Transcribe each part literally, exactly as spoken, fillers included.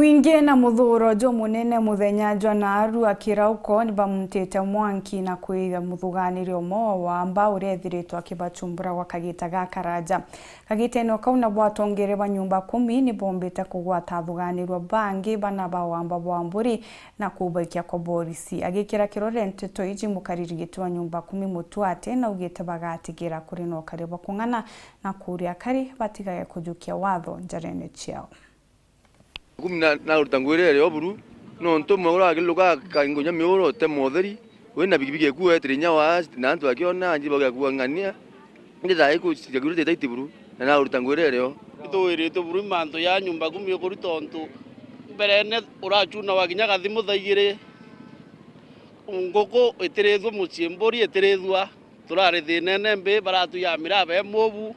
Mwingi na muthuuro jumunene muthenya jwa naarua kirauko ni bamuntite mwanki na kwithia muthuganiri umwe wa wamba uria ethiritwe akibachumbura gwa kagita gakaraja. Kagitene o kau nabo atongeria ba nyumba kumi ni bombite kugwata athuganirua bangi bana ba wamba bwa mburi na kubaikia kwa borisi. Agikira kirore nteto iji, mukariri giti wa nyumba kumi Mutuate naugite bagatigira kuri na ukari bwa kung'ana na kuuria akari batigage kujukia watho njarene ciao. Kumi na, naruta ngugi iria irio buru, nontu umwe uria akiluka akaingunya miuro utema utheri, wina bigibigi eku wetire inya wa, na antu akiona anji bagakua ng'ania, indi thaa ii security itaiti buru, na naruta ngugi iria irio. Ithuiritwe buru i mantu ya nyumba kumi ikuri, tontu mberene urachuna wakinya kathimu thaa igiri, nguku itirithua mucii, mburi itirithua. Turari thiinene mbi, baratwiya miraa be mubu,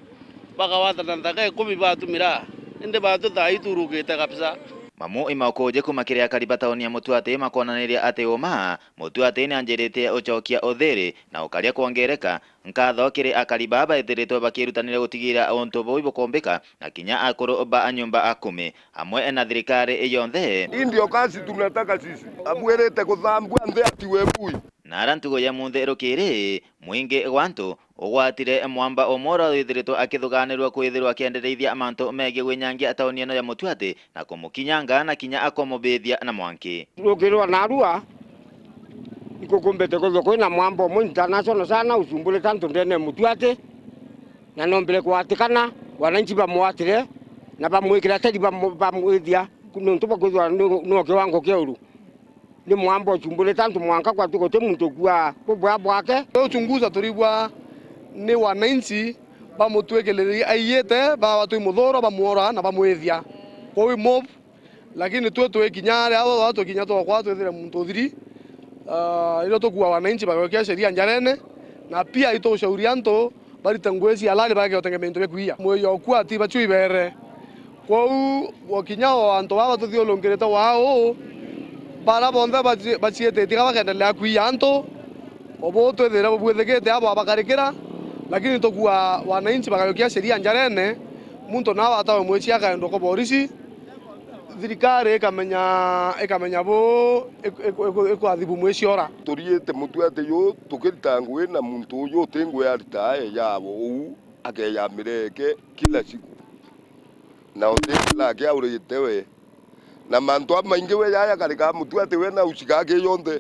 bakawatana nthaka ikumi batu miraa, indi bantu thaa ii turukite kabisa. Mamu imaukuje kuma kiri akari ba tauni ya Mutuati makwonaniria ati uma Mutuati ni anjirite ucokia uthiri na ukaria kwongereka. Nkatho kiri akari baa baithiritwe bakirutanira gutigira untu buu ibukumbika, na kinya akuru ba nyumba akumi amwe na thirikari yonthe. Hii ndio kazi tunataka sisi. Abwirite kuthambua nthi atiwe bui. Na ara ntugo ya munthe rukiri, mwingi gwa antu ugwatire mwamba umwe uria withiritwe akithuganirua kwithirwa akiendereithia mantu megii gwinyangia tauni ino ya Mutuati na kumukinyanga na kinya akumubithia na mwanki. Rukiri rwa naarua, ikukumbite kwithirwa kwina mwamba umwe international sana ucumburite antu ndene ya Mutuati, na nombire kwatikana, wananchi bamwatire na bamwikira teri bamu-, bamwithia, nontu bwa kwithirwa ni, ni kiwango kiuru. Ni mwamba ucumburite antu mwanka kwatu guti muntu ukua bubwa bwake. Uchunguza turigwa ni wananchi bamutwikiririe aiyite, babatwi muthuro, bamwora na bamwithia. Kwou i mob, lakini twi twikinya aria abo batwikinya twakwa twithire muntu uthiri. Ah, irio tukua wananchi bagiokia sheria njarene, na pia itushauria antu barite ngugi cia halali, bareke gutengemia into bia kwiya. Mwiyo ukua ti bacio ibere. Kwou, gwakinya o antu baba batuthiurungirite waa uu, bara bonthe baci-, baciititie ka bakendelea kwiya antu, o buu twithire bubwithikite abo abakarikira, lakini tukua wananchi bagajukia sheria njarene, muntu nawe atawe mwici akaendwa kwa borisi. Thirikari ikamenya, ikamenya buu iku-, iku-, iku-, ikwaathibu mwici ora. Turiite Mutuati juu tukirita ngugi na muntu uju uti ngugi arita ae yabo uu akeyamira eke kila siku. Na uti kila akiaurite we. Na mantu amaingi we jaja karikaa Mutuati we na ucikaa ki jonthe.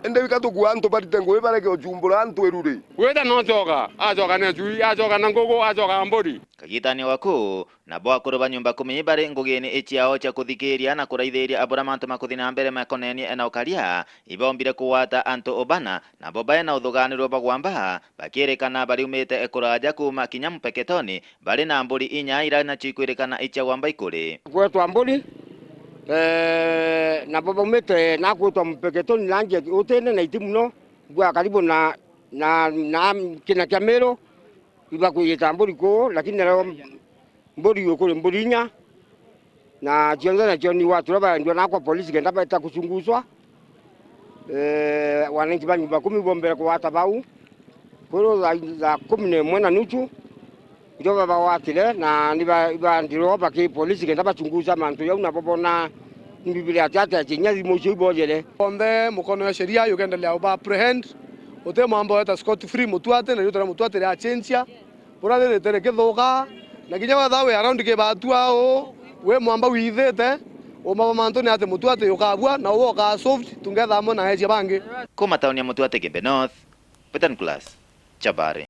Indi wika tukua antu barite ngugi bareke ucumbura antu iruri. Gwita no acoka, acoka na cui, acoka na ngugu, acoka na mburi. Kagitani waku, Nabo akuru ba nyumba kumi bari ngugini ciao cia kuthikiria na kuraithiria abura mantu makuthi na mbere makonenie na ukaria, ibombire kugwata antu bana, nabo bae na uthuganirua bwa gwamba, bakirikana bariumite kuraja kuuma kinya Mpeketoni, bari na mburi inya ira nacio ikwirikana icia gwamba ikuri. Kwetwa mburi, eh, nabo baumite na kwitwa Mpeketoni na nje utine na iti muno, bwa karibu na, na, na kina kia Miru, ibakwigita mburi kuu, lakini nario mburi ikuri mburi inya, na cionthe nacio ni gwatura baendua na kwa polisi kenda baita kucunguswa. Eh, wananchi ba nyumba kumi bombere kugwata bau. Kwirwo thaa, thaa kumi na imwe na nusu, irio babagwatire, na niba-, ibandirwo baki polisi kenda bacungusa mantu jau, nabo bona ni Biblia ati ati ati inya thimu icio ibojere. Onthe mukono ya sheria yukendelea uba apprehend, uti mwamba weta scot free Mutuati, na riu tara Mutuati ria chenjia. Bura riri tere kithuka, na kinya wetha wi around kibatua uu, wi mwamba withite, uma bwa mantu ni ati Mutuati ukabua, na uwe ukaa solved, tungetha amwe na eecia bangi. Kuma tauni ya Mutuati Kiembe North, Peter Nicholas, Chabari.